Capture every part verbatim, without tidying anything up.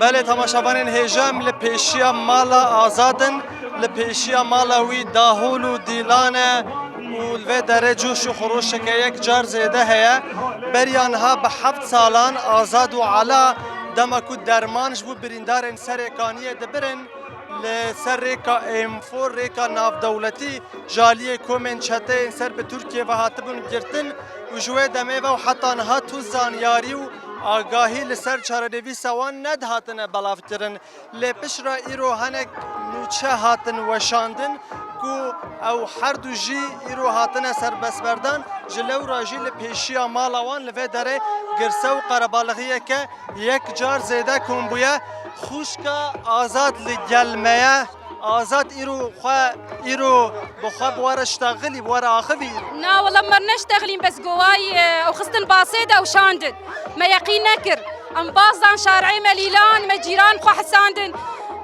Belê, temaşevanên hêja, em li pêşiya mala Azad in, li pêşiya mala wî dahol û dîlan e û li vê derê coş û xweroşeke yek car zêde heye. Beriya niha bi heft salan Azad û Ela, dema ku derman ji bo birîndarên Serê Kaniyê dibirin, li ser rêka M four, rêka navdewletî, ji aliyê komên çeteyên ser bi Tirkiyê ve hatibûn girtin û ji wê demê ve û heta niha tu zanyarî û agahî li ser çarenivîsa wan nedihatine belavkirin. Lê piştre îro hinek nûçe hatin weşandin ku ew her du jî îro hatine serbestberdan, ji lewra jî li pêşiya mala wan li vê derê girse û qerebalixiyeke yek car zêde kom bûye. Xwişka Azad li gel me ye. Azad îro xwe, îro bi xwe bi we re ştexilî, bi we re axivî îro? Na, wela me neştexilîn, bes govayî, e, ew xistin basê de ew şandin. Me yeqîn nekir. Em baz dan şarê me lîlan, me cîran xwe hisandin.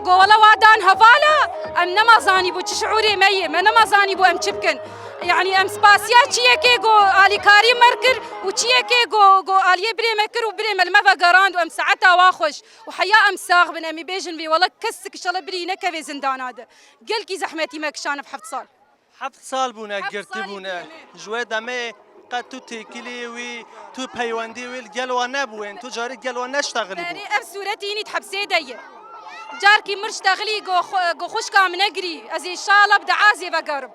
Go wela wa dan hevala, em nema zanîbû çi şiûrê me ye, me nema zanîbû em çi bikin. Yanî em spasiya çiyekê go alîkarî me kir û çiyekê go, go aliyê birê me kir û birê me li me vegerand û em saeta wa xweş. Û heya em sax bin, em ê bêjin vê wela kesik inşallah birî nekeve zindana de. Gelkî zehmetî me kişand ev heft sal. Heft sal bûne, Heft girtî salî bûne. bûne. Ji wê demê qet tu têkilî wî, tu peywendî wî li gel wan nebûyên, tu carî gel wan neştexilî bû. Berê ev sûretî hînî di hepsê de ye. Carkî mir ştexilî go xwe-, go xwişka min negirî. Ez ê inşallah bi deazê vegerim.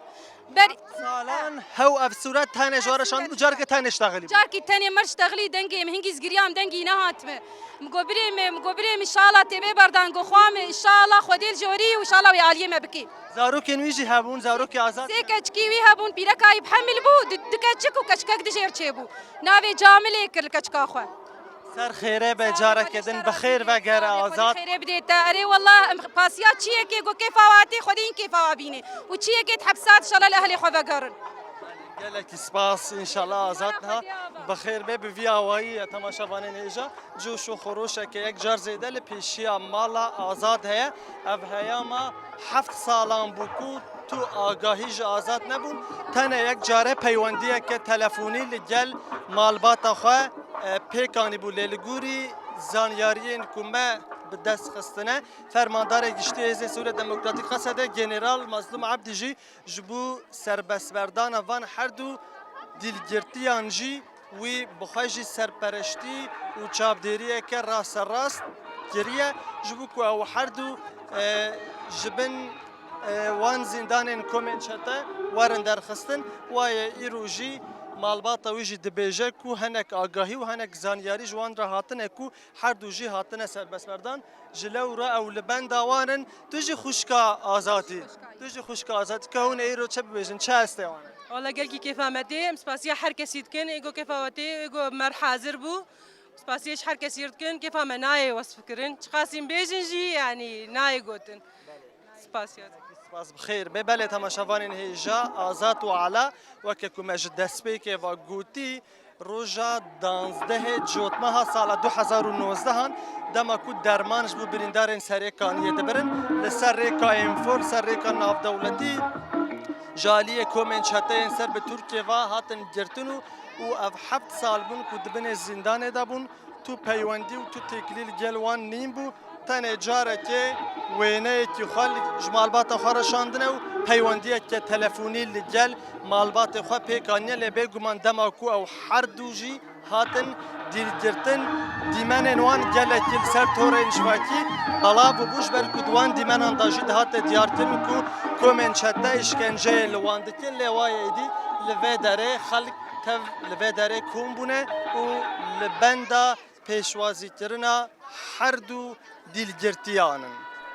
Ber- Salan hew ev sûret tenê ji we re şandibû, careke tenê ştexilî bû. Carkî tenê mir ştexilî, dengê min hingî zgiriyam, dengî nehat mi. Mi go birê mi, mi go birê mi, inşallah tê bê berdan, go xwa mi, inşallah Xwedê li jorî û inşallah wê aliyê me bikî. Zarokên wî jî hebûn, zarokê Azad. Sê keçikî wî hebûn, pîrekayî bi hemil bû, du, du keçik û keçikek dijêr çêbû. Navê Camilê kir li keçika xwe. Ser xêre be, careke din bi xêr vegere Azad. Xêrê bidê te. Erê wallah, em pasiya çiyekê go kêfa wa tê, Xwedê hîn kêfa wa bînê. Û çiyekê di hepsa de inşallah li ehlê xwe vegerin. Gelekî spas, înşallah Azad niha bi xêr be, bi vî awayî ye temaşevanên hêja. Coş û xweroşeke yek car zêde li pêşiya mala Azad heye. Ev heyama heft salan bû ku tu agahî ji Azad nebûn. Tenê yek care peywendiyeke telefonî li gel malbata xwe, e, pêk anîbû. Lê li gorî zanyariyên ku me bi dest xistine, Fermandarê Giştî Hêzên Sûriya Demokratîk Qesedê General Mazlûm Ebdî jî ji bo serbestberdana van her du dîlgirtiyan jî wî bi xwe jî serpereştî û çavdêriyeke rasterast kiriye, ji bo ku ew her du, e, ji bin, e, wan zîndanên komên çete werin derxistin. Wayê îro jî malbata wî jî dibêje ku hinek agahî û hinek zanyarî ji wan re hatine ku her du jî hatine serbestberdan. Ji lewra ew li benda wan in. Tu jî xwişka Azad î. Tu jî xwişka Azad î. Ka hûn ê îro çi bibêjin? Çi hestê wan e? Wala gelkî kêfa me tê. Em spasiya her kesî dikin. Ê go kêfa we tê, ê go mer hazir bû. Spasiya ji her kesî dikin. Kêfa me nayê wesf kirin. Çiqasî em bêjin jî, yanî nayê gotin. Spasiya. Spas, bi xêr be. Belê, temaşevanên hêja, Azad û Ela, weke ku me ji destpêkê ve gotî, roja danzdehê Cotmeha sala du hezar û nozdehan, dema ku derman ji bo birîndarên Serê Kaniyê dibirin, li ser rêka M four, li ser rêka navdewletî, ji aliyê komên çeteyên ser bi Tirkiyê ve hatin girtin û, û ev heft sal bûn ku di binê zîndanê de bûn. Tu peywendî û tu têkilî li gel wan nîn bû. Tenê carekê wêneyekî xwe li, ji malbata xwe re şandine û peywendiyeke telefonî li gel malbatê xwe pêk aniye. Lê bêguman dema ku ew her du jî hatin dîlgirtin, dîmenên wan gelekî li ser torên civakî belav bûbû, ji ber ku di wan dîmenan de jî dihate diyarkirin ku komên çete îşkenceyê li wan dikin. Lê wayê êdî li vê derê xelk tev li vê derê kom bûne û li benda pêşwazîkirina her du dîlgirtiyan in.